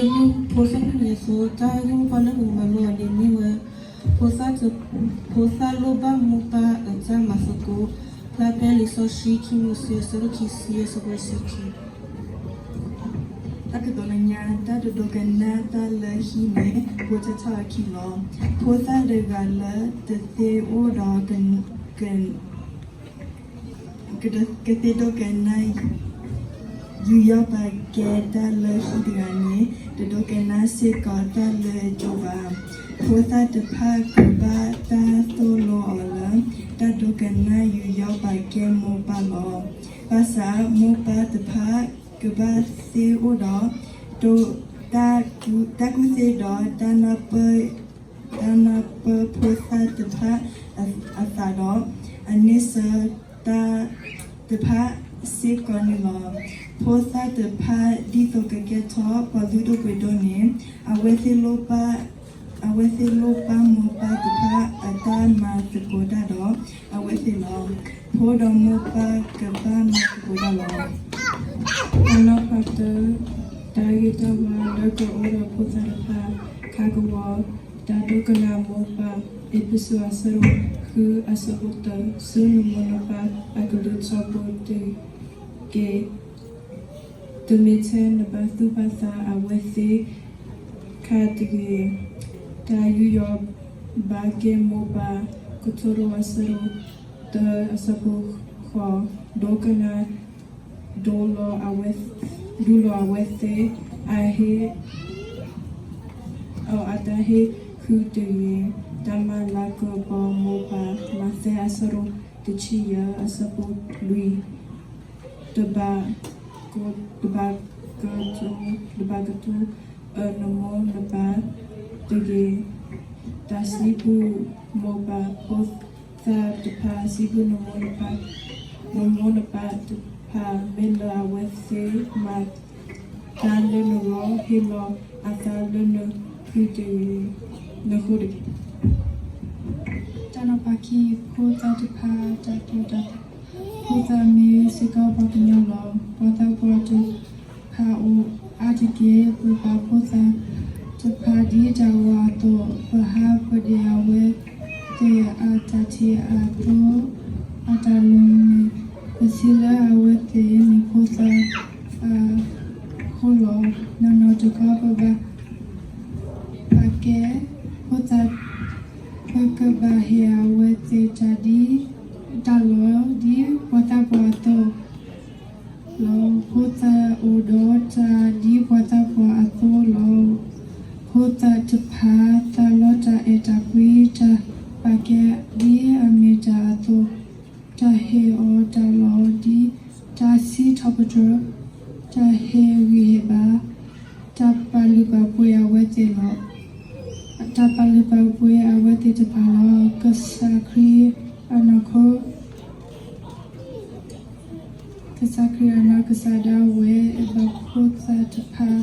ဖိသၣ်မုၣ်န့ၣ်အသိး တၢ်ဂ့ၢ်မိၢ်ပှၢ်လၢပကမၤလိအီၤန့ၣ်မ့ၢ်ဝဲ ဖိသၣ်တ ဖိသၣ်လိၣ်ဘၣ်မိၢ်ပၢ်အတၢ်မၤသကိး, ဖျါဖဲလံာ်စီဆှံခံမိၤရှ့ အဆၢဒိၣ်ခံဆံ အဆၢဖိတဆံခံ. တၢ်ကတိၤလၢညါ တၢ်တဒိကနၣ်တၢ်လၢဟံၣ်န့ၣ် အိၣ်ထဲထီၣ်အခံလီၤ. ဖိသၣ်တဂၤလၢတသ့အိၣ်ဒီး က ကသ့ဒိကနၣ်ယူးယီၣ်ပာ်ကဲတၢ်လၢဟံၣ်တဂၤန့ၣ် တဒိကနၣ်စ့ၢ်ကီးတၢ်လၢအကၠိဘၣ်. ဖိသၣ်တဖၣ်ကဘၣ်တၢ်သိၣ်လိအီၤလၢ တၢ်ဒိကနၣ်ယူးယီၣ်ပာ်ကဲမိၢ်ပၢ်လီၤ. ဘၣ်ဆၣ်မိၢ်ပၢ်တဖၣ်ကဘၣ်သ့အိၣ်ဒီး တၢ်ကူၣ်သ့ဒီး တၢ်နၢ်ပၢၢ်ဖိသၣ်တဖၣ်အသးဒီး အန့ဆၢၣ်တၢ်တဖၣ်စ့ၢ်ကီးန့ၣ်လီၤ. ဖိသၣ်တဖၣ်ဒ်သိးကကဲထီၣ် ပှၤလုၢ်ဒိၣ်ပှ့ၤဒိၣ်န့ၣ် အဝဲသ့ၣ်လိၣ်ဘၣ် အဝဲသ့ၣ်လိၣ်ဘၣ်မိၢ်ပၢ်တဖၣ်အတၢ်မၤသကိးတၢ်ဒီး အဝဲသ့ၣ်လီၤ. ဖိဒီးမိၢ်ပၢ်ကဘၣ်မၤသကိးတၢ်လီၤ. တၢ်နီၤဖးတၢ, တၢ်ဂ့ၤတၢ်ဝါလၢကအိၣ်ဒီးဖိသၣ်တဖၣ်, ခါကဝီၤ, တၢ်ဒိကနၣ်မိၢ်ပၢ်, အ့းဖ့းစူး အဆၢဒိၣ်ဃု အဆၢဖိတၢ, ဆူနမိၢ်နပၢ်အကလုၢ်ထီဘိတက့ၢ်. တမ့ၢ်ထဲနဘၣ်သူၣ်ဘၣ်သးအဝဲသ့ၣ်တခါတဂ့ၤ. တၢ်ယူးယီၣ်ဘၣ်ကဲမိၢ်ပၢ်, ကထိဒိၣ် အဆၢဒိၣ်တၢ အဆၢဖိဃိး, ဒိကနၣ် ဒိလီၤအဝဲ, ဒိလီၤအဝဲသ့ၣ်အဟ့ၣ် အတၢ်ဟ့ၣ်ဃုာ်တဂ့ၤ. တၢ်မၤလၤကပီၤမိၢ်ပၢ်, မးသဲ အဆၢဒိၣ်တဆံယဲၢ် အဆၢဖိလွံၢ်, တဘၣ်, တဘၣ်က, တဘၣ်ကတိၤအၢနမိၢ်နပၢ်တဂ့ၤ. တၢ်စံးဘျုးမိၢ်ပၢ်, ဖိသၣ်တဖၣ်စံးဘျုးနမိၢ်နပၢ်, နမိၢ်နပၢ်တဖၣ် မ့ၢ်လၢအဝဲသ့ၣ်မၤတၢ်လၢနဂီၢ် ဟ့ၣ်လီၤအသးလၢနဃုာ်တဂ့ၤ, နဃုာ်တဂ့ၤ. တၢ်နီၤဖးခံ, ဖိသၣ်တဖၣ်တၢ်သိၣ်တၢ်သီ. ဖိသၣ်မ့ၢ်စ့ၢ်ကီးပှၤကညီလီၤ. ပှၤသးပှၢ်တဖၣ်အိၣ်အါတက့ၢ်. ပပာ်ဖိသၣ်တဖၣ်ဒ်တၢ်အီၣ်အသိး, ပဟးပဒဲအဝဲသ့ၣ်အတၢ်ထံၣ်အသိ, အတၢ်လိၣ်န့ၣ်, ပထံၣ်လၢအဝဲသ့ၣ်မ့ၢ်ဖိသၣ်အဃိလီၤ. နီၢ်နီၢ်တခီပဘၣ် ပာ်ကဲဖိသၣ်, ပကဘၣ်ဟ့ၣ်အဝဲသ့ၣ်တၢ်ဒ်, တၢ်လီၢ်ဒ်ပှၤသးပှၢ်အသိးလီၤ. ဖိသၣ်အိၣ်ဒီးတၢ်ဒ်ပှၤသးပှၢ်အသိးလီၤ. ဖိသၣ်တဖၣ်သးလီတၢ်အဲၣ်တၢ်ကွံ, တၢ်ပာ်ကဲဒ်အမ့ၢ်တၢ်အသိး, တၢ်ဟ့ၣ်အီၤတၢ်လီၢ်ဒ်တၢ်စံးထီၣ်ပတြၢၤ, တၢ်ဟ့ၣ်ဂံၢ်ဟ့ၣ်ဘါ, တၢ်ပာ်လုၢ်ပာ်ပှ့ၤအဝဲသ့ၣ်လီၤ. တၢ်ပာ်လုၢ်ပာ်ပှ့ၤအဝဲသ့ၣ်တဖၣ်လီၤ. ကစၢ်ခရံာ်အနီၢ်ခိ ကစၢ်ခရံာ်အနီၢ်ကစၢ်ဒၣ်ဝဲ ဘၣ်ဖိသၣ်တဖၣ်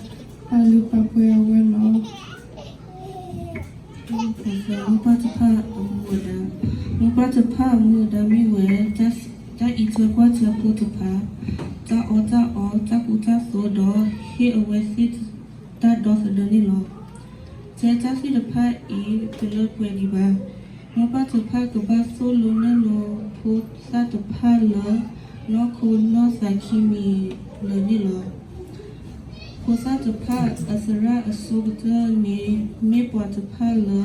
ပာ်လုၢ်ပာ်ပှ့ၤအဝဲလီၤ. မိၢ်ပၢ်တဖၣ်အမူအဒါ, မိၢ်ပၢ်တဖၣ်အမူအဒါမ့ၢ်ဝဲ တၢ်အံးထွဲကွၢ်ထွဲဖိတဖၣ်, တၢ်အီၣ်တၢ်အီ, တၢ်ကူတၢ်သိးဒီး ဟ့ၣ်အဝဲသ့ၣ်တၢ်ဒီသဒၢန့ၣ်လီၤ. ထဲတၢ်သ့ၣ်တဖၣ်အံၤ တလၢပှဲၤဒံးဘၣ်. မိၢ်ပၢ်တဖၣ်ကဘၣ်သိၣ်လိနဲၣ်လိဖိသၣ်တဖၣ်လၢ နီၢ်ခိနီၢ်သးခံမံၤလၢာ်န့ၣ်လီၤ. ဖိသၣ်တဖၣ်အသရၣ်အဆိကတၢၢ်န့ၣ် မ့ၢ်ပှၤတဖၣ်လၢ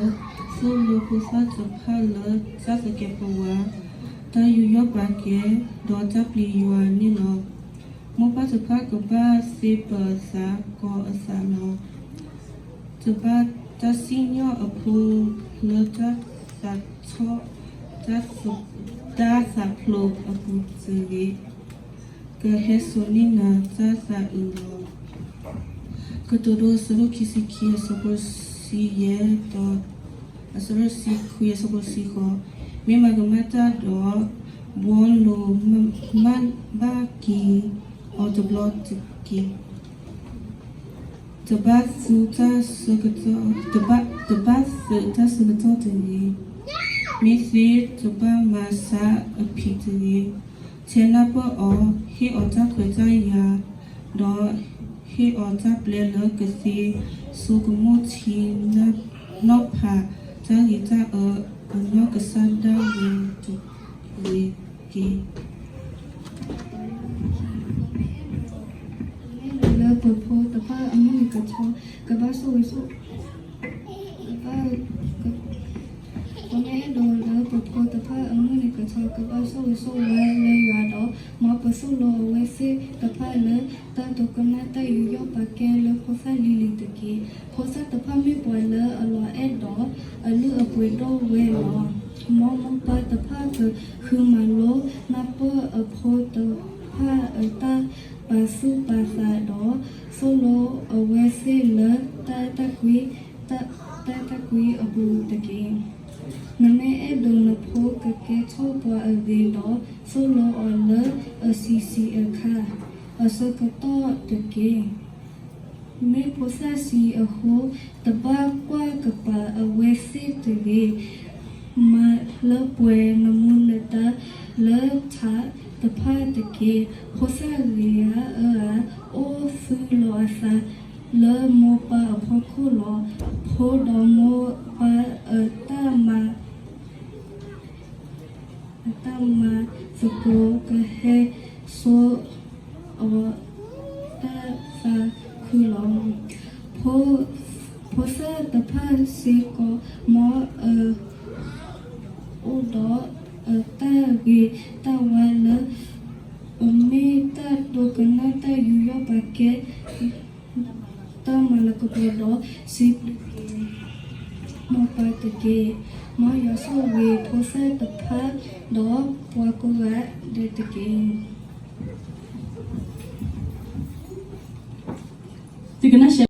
သိၣ်လိဖိသၣ်တဖၣ်လၢ တၢ်သကဲးပဝး, တၢ်ယူးယီၣ်ပာ်ကဲ, ဒီးတၢ်ပျံၤယွၤန့ၣ်လီၤ. မိၢ်ပၢ်တဖၣ်ကဘၣ်သ့ပၢၤအသး ကီၤအသးလီၤ. တဘၣ်တၢ်စံၣ်ညီၣ်အဖိလၢ တၢ်သးထီၣ်, တၢ်သးဖျိးအပူၤတဂ့ၤ, ကဟဲစိာ်န့ၢ်နၤတၢ်သးအုးလီၤ. ကတိၤဒိ အဆၢဒိၣ်ခံဆံခံ အဆၢဖိတဆံယဲၢ် ဒီး အဆၢဒိၣ်တဆံခွံ အဆၢဖိတဆံဃိး, မ့ၢ်မၤကမၣ်တၢ်ဒီး ဘှီလိၤမၢ်ဘၣ်က့ၤအီၤတဘျီတက့ၢ်. တဘၣ်သုးတၢ်ဆၢကတီၢ်, တဘၣ်, တဘၣ်သုးတၢ်ဆၢကတီၢ်တဂ့ၤ. မ့ၢ်သ့တဘၣ်မၤဆါအဖံးတဂ့ၤ. ထဲနၢ်ပၢၢ်အီၤ, ဟ့ၣ်အီၤတၢ်ခွဲးတၢ်ယာ်, ဒီး ဟ့ၣ်အီၤတၢ်ပျဲလၢကသ့ဆိကမိၣ်ထံနီၤဖးတၢ်ဂ့ၤတၢ်အၢ အနီၢ်ကစၢ်ဒၣ်ဝဲတဂ့ၤ. လၢပဖိသ့ၣ်တဖၣ်အမုၢ်နံၤကထီ ကဘၣ်ဆိၣ်ဂ့ၤဆိၣ် ပမ့ၢ်အဲၣ်ဒိးလၢပဖိသ့ၣ်တဖၣ်အမုၢ်နံၤကထီ ကဘၣ်ဆိၣ်ဂ့ၤဆိၣ်ဝါလၢယွၤဒီး မ်ပသိၣ်လိအဝဲသ့ၣ်တဖၣ်လၢတၢ်ဒိကနၣ်တၢ်ယူးယီၣ်ပာ်ကဲလၢဖိသၣ်လံၤလံၤတက့ၢ်. ဖိသၣ်တဖၣ်မ့ၢ်ပှၤလၢအလီၤအဲၣ်ဒီးအလုၢ်အပှ့ၤဒိၣ်ဝဲလီၤ. မ်မိၢ်ပၢ်တဖၣ်ကဃုမၤလိနၢ်ပၢၢ်အဖိတဖၣ်အတၢ်ပာ်သူၣ်ပာ်သးဒီး သိၣ်လိအဝဲသ့ၣ်လၢတၢ်အဲၣ်တၢ်ကွံ တၢ်အဲၣ်တၢ်ကွံအပူၤတက့ၢ်. နမ့ၢ်အဲၣ်ဒိးနဖိကကဲထီၣ်ပှၤအဂ့ၤဒီး သိၣ်လိအီၤလၢအဆံးဆံးအခါ အဆၢကတီၢ်တက့ၢ်. မ့ၢ်ဖိသၣ်ဆံးအဃိ တဘၣ်ကွၢ်ကပၤအဝဲသ့ၣ်တဂ့ၤ. မၤလၢပှဲၤနမူနဒါလၢထးတဖၣ်တက့ၢ်. ဖိသၣ်ဂ့ၤဧၢဧါ, အိၣ်သူၣ်လီၤအသးလၢမိၢ်ပၢ်အဖီခိၣ်လီၤ. ဖိဒီးမိၢ်ပၢ်အတၢ်မၤ အတၢ်မၤသကိးကဟဲစိာ်အီၤ တၢ်သးခုလီၤ. ဖိသၣ်တဖၣ်စ့ၢ်ကီး မ်အအိၣ်ဒီးအတၢ်ဂ့ၤတၢ်ဝါလၢ အမ့ၢ်တၢ်ဒိကနၣ်တၢ်ယူးယီၣ်ပာ်ကဲ တၢ်မၤလၤကပီၤဒီး စံးဘျုးက့ၤမိၢ်ပၢ်တက့ၢ်. မ်ယွၤဆိၣ်ဂ့ၤဖိသၣ်တဖၣ်ဒီးပှၤကိးဂၤဒဲးတက့ၢ်.